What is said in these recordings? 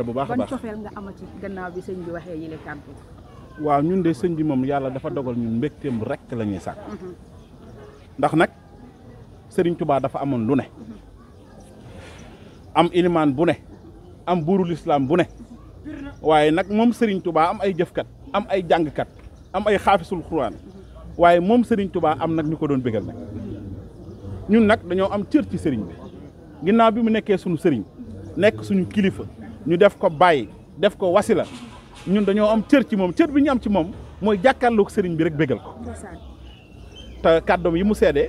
bu baax a baax ban cofeel nga amati gannaaw bi sëñ bi waxee yile kàddu. waaw ñun de sëñ bi moom yàlla dafa dogal ñun mbégteem rek la ñuy sàkk ndax nag Serigne Touba dafa amoon lu ne am ilimaan bu ne am buurul islam bu ne waaye nag moom Serigne Touba am ay jëfkat am ay jàngkat am ay xaafisul xuraan waaye moom Serigne Touba am nag ñu ko doon bégal nag ñun nag dañoo am cër ci Serigne bi ginnaaw bi mu nekkee suñu Serigne nekk suñu kilifa ñu def ko bàyyi def ko wasila ñun dañoo am cër ci moom cër bi ñu am ci moom mooy jàkkaarloog Serigne bi rek bégal ko te kàddoom yi mu seedee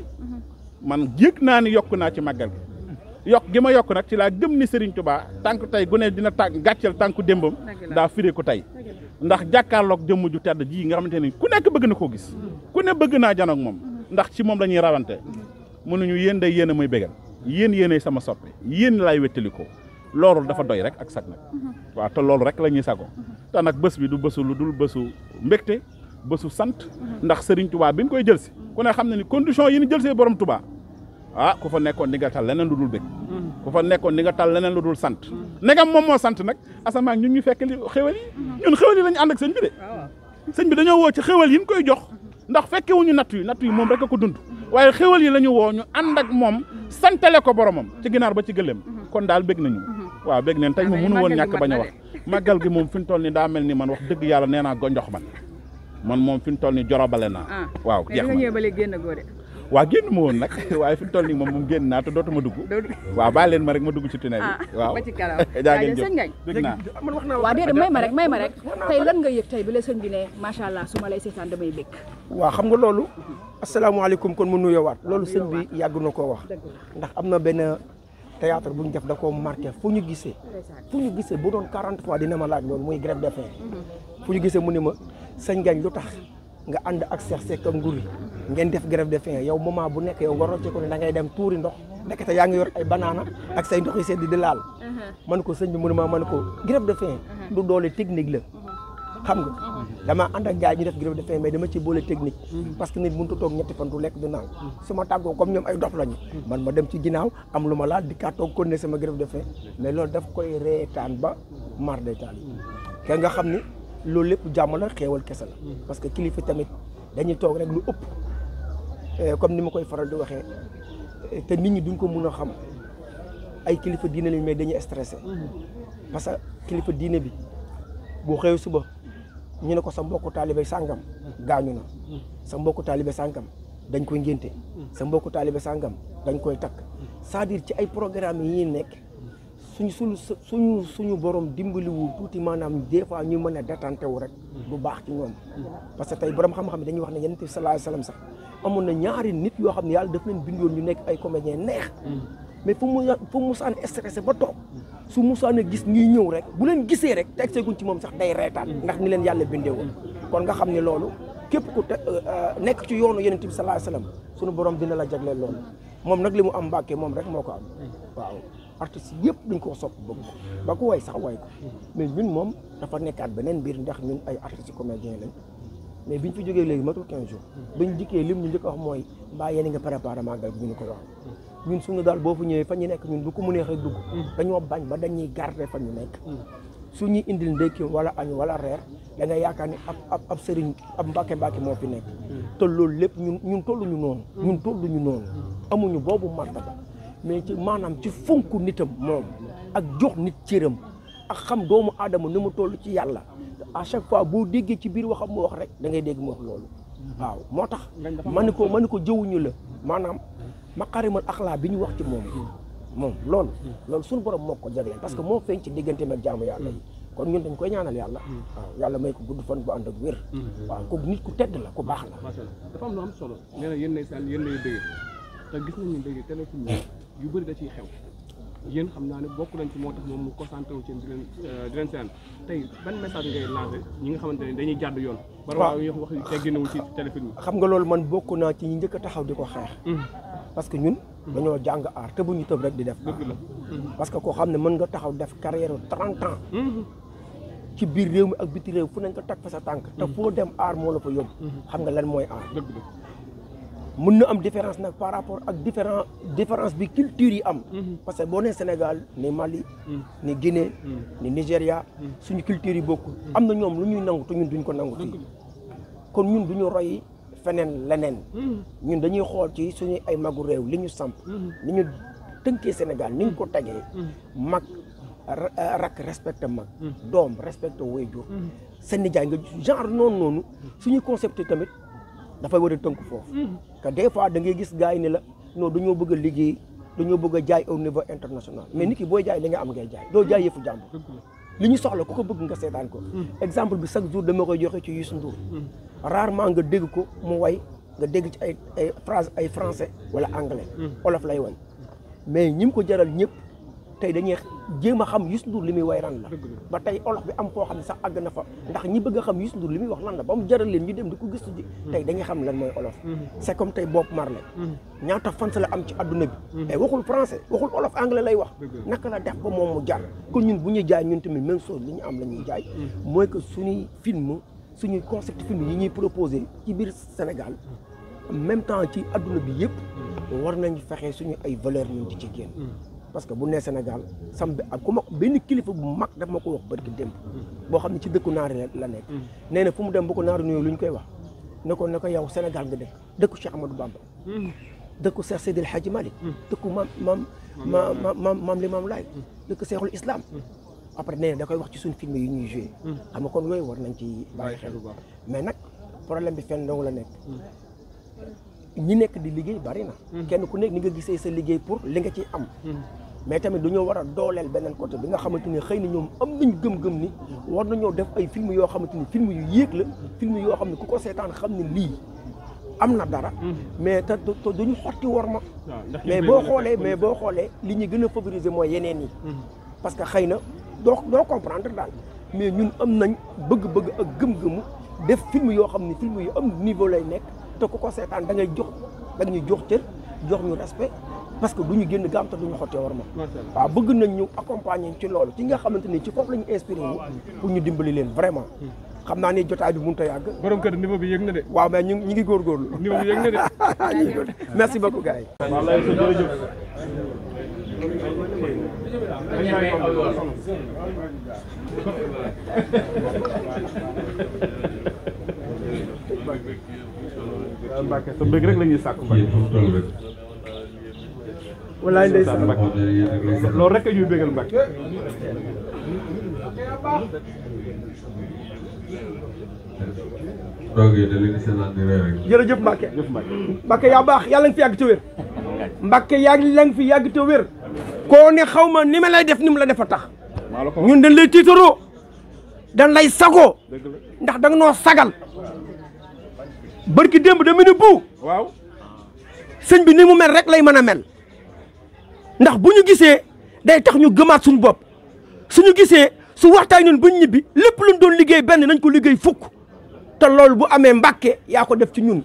man yëg naa ni yokk naa ci màggal gi yokk gi ma yokk nag ci laa gëm ni Serigne Touba tànk tey gu ne dina tànk gàcceel tànku démbam daa firee ko tey ndax jàkkaarloog jëmm ju tedd ji nga xamante ni ku nekk bëgg na koo gis ku ne bëgg naa janoog moom ndax ci moom la ñuy rawante mënuñu yéen day yéen a muy bégal yéenay sama soppe yéen laay wettalikoo loolu dafa doy rek ak sag nag waaw te loolu rek la ñuy sago te nag bés bi du bésu lu dul bésu mbégte bésu sant ndax Serigne Touba bi ñu koy jël si ku ne xam ne ni condition yi ñu jël see borom Touba ku fa nekkoon di nga tal leneen lu dul bég ku fa nekkoon di nga tal leneen lu dul sant negam moom moo sant nag asamaan ñun ñu fekk li xéwal yi ñun xéwal yi lañu ànd ak sëñ bi de sëñ bi dañoo woo ci xéwal yi ñu koy jox ndax fekkewuñu natt yi moom rek a ko dund waaye xéwal yi la ñu woo ñu ànd ak moom santale ko boromam ci ginaar ba ci gëléem kon daal bég nañu waaw bég neen tey moom mënu woon ñàkk bañ a wax màggal gi moom fi ñu toll ni daa mel ni man wax dëgg yàlla nee naa gonjox man moom fi ñu toll ni jorobale naa waaw jeex na waaw génn ma woon nag waaye fi mu toll nii moom génn naa te dootuma dugg waaw bàyyi leen ma rek ma dugg ci tunnel bi waaw jaa ngeen jëf dégg naa waaw déedéet may ma rek tey lan nga yëg tey bi la sëñ bi ne macha allah su ma lay seetaan damay bég waaw xam nga loolu asalaamaaleykum kon mu nuyoowaat loolu sëñ bi yàgg na koo wax ndax am na benn théâtre bu ñu def da koo marqué fu ñu gisee bu doon 40 fois dina ma laaj loolu muy grève de faim fu ñu gisee mu ne ma sëñ Ngagne lu tax nga ànd ak Cheikh Seck ak Ngoury ngeen def grève de faim yow moment bu nekk yow nga rocce ko ne da ngay dem tuuri ndox ndekete yaa ngi yor ay banaana ak say ndox yi sedd di laal man ko sëñ bi mu ne ma man ko grève de faim du doole technique la xam nga dama ànd ak gars ñu def grève de faim mais dama ci boole technique parce que nit mënut a toog ñetti fan du lekk du naan su ma tàggoo comme ñoom ay dof lañu man ma dem ci ginnaaw am lu ma laal di kaa toog kon ne sama grève de faim mais loolu daf koy reetaan ba mar day taal ke nga xam ni loolu lépp jàmm la xeewal kese la parce que kilifa tamit dañuy toog rek lu ëpp comme ni ma koy faral di waxee te nit ñi duñ ko mun a xam ay kilifa diine lañ mais dañuy stressé parce que kilifa diine bi boo xëyee suba ñu ne ko sa mbokku taalibe sàngam gaañu na sa mbokku taalibe sàngam dañ koy ngénte sa mbokku taalibe sàngam dañ koy takk c'est-à-dire ci ay programme yi nekk suñu borom dimbaliwul tuuti maanaam des fois ñu mën a détente wu rek du baax ci ñoom parce que tey borom xam-xam dañuy wax ne yonent bi sallallahu alayhi wasallam sax amoon na ñaari nit yoo xam ne yàlla daf leen bindoon ñu nekk ay comédien neex mais fu musaan stressé ba toog su musaan a gis ñuy ñëw rek bu leen gisee rek te egseeguñ ci moom sax day reetaan ndax ni leen yàlla bindee woon kon nga xam ne loolu képp ku nekk ci yoonu yonent bi sallallahu alayhi wasallam suñu borom dina la jagleel loolu moom nag li mu am Mbàkke moom rek moo ko am waaw artistes yëpp dañ koo sopp bëgg ba ko way sax way ko mais ñun moom dafa nekkaat beneen mbir ndax ñun ay artistes comédiens lañ mais biñ fi jógee léegi matul 15 jours biñ dikkee lim ñu njëkk a wax mooy mbaa yéen a nga préparé màggal bi ñu ko wax ñun suñu daal boo fa ñëwee fa ñu nekk ñun du ko mënee xëy dugg dañoo bañ ba dañuy garder fa ñu nekk su ñuy indil ndékki wala añ wala reer da ngay yaakaar ni ab sëriñ ab mbàkke moo fi nekk te loolu lépp ñun tolluñu noonu amuñu boobu martaba mais ci maanaam ci fonk nitam moom ak jox nit cëram ak xam doomu aadama ni mu toll ci yàlla à chaque fois boo déggee ci biir waxam mu wax rek da ngay dégg mu wax loolu waaw moo tax man ni ko jëwuñu la maanaam maqarimal axlaa bi ñu wax ci moom loolu suñu borom moo ko jagleel parce que moo feeñ ci digganteem ak jaamu yàlla yi kon ñun dañ koy ñaanal yàlla waaw yàlla may ko gudd fan bu ànd ak wér waaw ko nit ku tedd la ku baax la dafa am lu am solo nee na yéen lay dégg te gis nañu léegi téléfilm yu bëri da ciy xew yéen xam naa ne bokk nañ ci moo tax moom mu concentré wu ci di leen seen tey ban message ngay lancé ñi nga xamante ne dañuy jàdd yoon bara wax tegginawul ci téléfilm xam nga loolu man bokk naa ci ñi njëkk a taxaw di ko xeex parce que ñun dañoo jàng aar te bu ñu tëb rek di def parce que koo xam ne mën nga taxaw def carrière 30 ans ci biir réew mi ak biti réew fu nañ ko teg fa sa tànk te foo dem aar moo la fa yóbbu xam nga lan mooy aar mën na am différence nag par rapport ak différence bi culture yi am parce que boo nee Sénégal ni Mali ni Guinée ni Nigéria suñu culture yi bokkul am na ñoom lu ñuy nangu te ñun duñ ko nangu fii kon ñun duñu roy feneen leneen ñun dañuy xool ci suñu ay magu réew li ñu samp li ñu tënkee Sénégal ni ñu ko tegee mag rak respecté mag doom respecté waajur seen nijaay nga genre noonu suñu concept tamit dafay war a tënk foofu que des fois da ngay gis gars yi ne la non dañoo bëgg a liggéey dañoo bëgg a jaay au niveau international mais nit ki booy jaay li nga am ngay jaay doo jaay yëfu jàmbur li ñu soxla ku ko bëgg nga seetaan ko exemple bi chaque jour dama koy joxe ci Youssou Ndour rarement nga dégg ko mu way nga dégg ci ay phrase ay français wala anglais olof lay way mais ñi ko jaral ñëpp tey dañuy jéem a xam Youssou Ndour li muy way ran la ba tey olof bi am foo xam ne sax àgg na fa ndax ñi bëgg a xam Youssou Ndour li muy wax lan la ba mu jaral leen ñu dem di ko gëstu ji tey dañuy xam lan mooy olof c'est comme tey Bob Marley ñaata fans la am ci adduna bi tey waxul français waxul olof anglais lay wax naka la def ba moom mu jar kon ñun bu ñuy jaay ñun tamit même chose li ñu am la ñuy jaay mooy que suñuy film suñuy concept film yi ñuy proposé ci biir Sénégal en même temps ci adduna bi yëpp war nañ fexe suñu ay valeurs ñun di ci génn parce que bu nee Sénégal sam bi ak ku ma benn kilifa bu mag daf ma ko wax barki démb boo xam ne ci dëkku naari la nekk nee na fu mu dem bu ko naari nuyoo lu ñu koy wax ne ko yow Sénégal nga dëkku Cheikh Amadou Bamba dëkku Cheikh Seydi El Hadji Malick dëkku maam Limamou Laye dëkku Cheikhul Islam après nee na da koy wax ci suñu film yi ñuy joué xam nga kon yooyu war nañ ci bàyyi xel mais nag problème bi fenn dong la nekk ñi nekk di liggéey bari na kenn ku nekk ni nga gisee sa liggéey pour li nga ciy am mais tamit dañoo war a dooleel beneen côté bi nga xamante ni xëy na ñoom am nañ gëm-gëm ni war nañoo def ay film yoo xamante ni film yu yéeg la film yoo xam ne ku ko seetaan xam ne lii am na dara mais te duñu xotti war ma mais boo xoolee li ñu gën a favoriser mooy yeneen yi parce que xëy na doo comprendre daal mais ñun am nañ bëgg-bëgg ak gëm-gëmu def film yoo xam ne film yu am niveau lay nekk te ku ko seetaan da ngay jox cër jox ñu respect parce que du ñu génn gaam te du ñu xottee war ma waaw bëgg nañ ñu accompagner ci loolu ci nga xamante ni ci foofu la ñu inspiré wu pour ñu dimbali leen vraiment xam naa ni jotaay bi mënut a yàgg borom kër niveau bi yëg na de waaw mais ñu ngi góorgóorlu niveau bi yëg na de merci beaucoup gars yi wallaay sa jërëjëf Mbacke sa mbég rek la ñuy sàkku Mbacke wallaay ndeysaan Mbacke loolu rek a ñuy bégal Mbacke jërëjëf Mbacke Mbacke yaa baax yàlla nga fi yàgg te wér Mbacke yàlla nga fi yàgg te wér koo ne xaw ma ni ma lay def ni mu la def a tax ñun dañ lay tiitaroo dañ lay sagoo ndax da nga noo sagal barki démb dama ne bu waaw sëñ bi ni mu mel rek lay mën a mel ndax bu ñu gisee day tax ñu gëmaat suñu bopp suñu gisee su waxtaan ñun buñ ñibbi lépp luñ doon liggéey benn nañ ko liggéey fukk te loolu bu amee Mbàkke yaa ko def ci ñun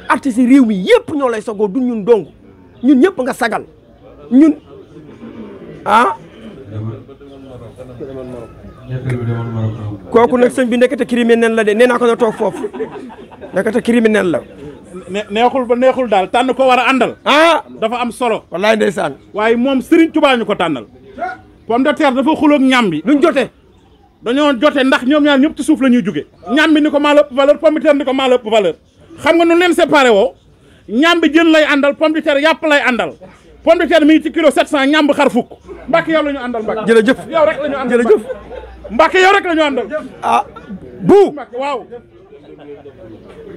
artistes yi réew mi yëpp ñoo lay sagoo du ñun dong ñun ñëpp nga sagal ñun ah kooku nag sëñ bi nekkate criminel la de nee naa ko na toog foofu nekkate criminel la neexul ba neexul daal tànn ko war a àndal dafa am solo wallaay ndeysaan waaye moom Serigne Touba ñu ko tànnal pomme de terre dafa xuloog ñam bi luñ jote dañoo jote ndax ñoom ñaar ñëpp ci suuf la ñuy jóge ñam bi ni ko maa la ëpp valeur pomme de terre ni ko maa la ëpp valeur xam nga nu leen séparé woo ñam bi jën lay àndal pomme de terre yàpp lay àndal pomme de terre mi ngi ci kilo 700 ñam bi xar fukk Mbacke yow la ñu àndal Mbacke jërëjëf yow rek la ñu àndal jërëjëf Mbacke yow rek la ñu àndal bu Mbacke waaw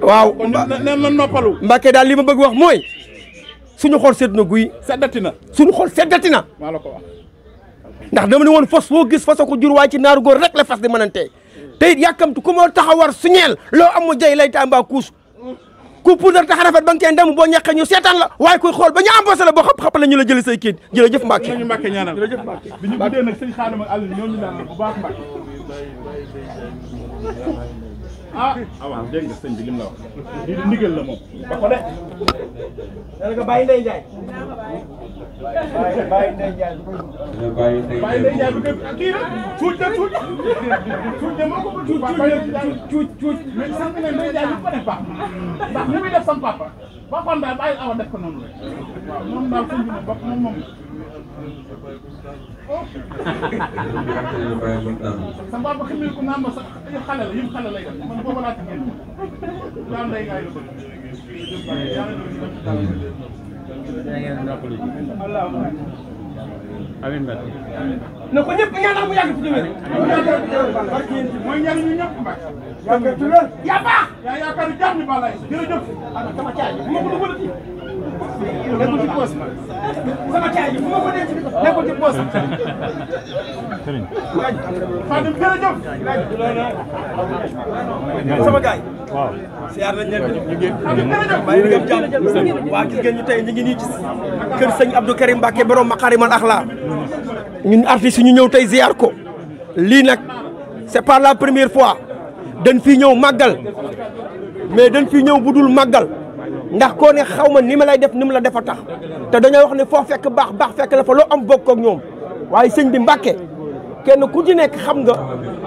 waaw neen la noppalu Mbacke daal li ma bëgg wax mooy suñu xol sedd na guy seddati na suñu xol seddati na maa la ko wax ndax dama ne woon fos foo gis fasa ko jur waaye ci naaru góor rek la fas di mënante te it yàkkamtu ku moo taxawar suñeel loo am mu jay lay tàmbaa kuus ku puudar tax rafet ba nga koy ndem boo ñàkkee ñu seetaan la waaye kuy xool ba ñu embauché la boo xam la ñu la jëli say kii jërëjëf Mbacke ñu Mbacke ñaanal jërëjëf Mbacke bi ñu guddee nag sëñ Xaadim ak Aliou ñoo ñu ñaanal bu baax Mbacke waaw dégg nga sëñ bi lim la wax lii di ndigal la moom ba ko de dana nga bàyyi Ndeye Ndiaye bàyyi Ndeye Ndiaye bàyyi Ndeye Ndiaye bi kii la cuuj de moo ko cuuj mais sax ne Ndeye Ndiaye bi ko def baax ndax ni muy def sam papa ba kon daal bàyyi awa def ko noonu rek waaw moom daal sëñ bi bopp moom sa papa xamil ko naan ma sax xale la yëpp xale lay def man booba laa ci génn daal Ndeye Ndiaye la bëgg amiin ba na ko ñëpp ñaanal mu yàgg fi ñëwee mooy ñaan ñu ñëpp mbaa yaa baax yaa yaakaar jàmm ba lay jërëjëf sama caay bu ma ko dugalati nekkul ci poos sama caay bu ma ko denc nekkul ci poos Fadim jërëjëf sama gaay waaw siyaar nañ leen bàyyi ngeen jàmm waa gis ngeen ñu tey ñu ngi nii ci kër sëñ Abdou Karim Mbacké borom Makarimal Akhlaq ñun artistes ñu ñëw tey ziar ko lii nag c'est pas la première fois dañ fi ñëw màggal mais dañ fi ñëw bu dul màggal ndax koo ne xaw ma ni ma lay def ni mu la defa tax te dañoo wax ne foo fekk baax fekk la fa loo am bokk ak ñoom waaye sëñ bi Mbacké kenn ku ci nekk xam nga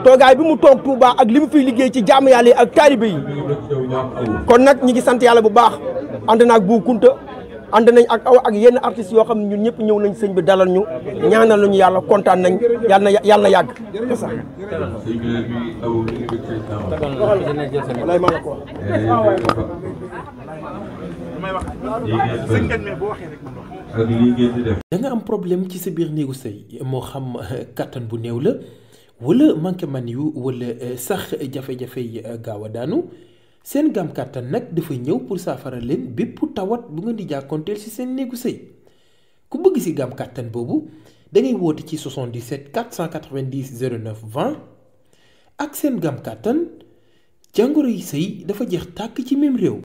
toogaay bi mu toog Touba ak li mu fiy liggéey ci jaamu yàlla yi ak taalibe yi kon nag ñi ngi sant yàlla bu baax ànd naag Bu Kunta ànd nañ ak aw ak yenn artistes yoo xam ne ñun ñëpp ñëw nañ sëñ bi dalal ñu ñaanal nañu yàlla kontaan nañ yàlla na yàgg. walaay maa la ko da nga am problème ci sa biir néegu sëy moo xam kattan bu néew la wala manqué man yu wala sax jafe-jafe yi gaaw a daanu seen gam kattan nag dafa ñëw pour saafara leen bépp tawat bu nga di jàkkoonteel ci seen néegu sëy ku bëgg ci gam kattan boobu da ngay woote ci 77 490 09 20 ak seen gam kattan jàngoro yi sëy dafa jeex tàkk ci même réew.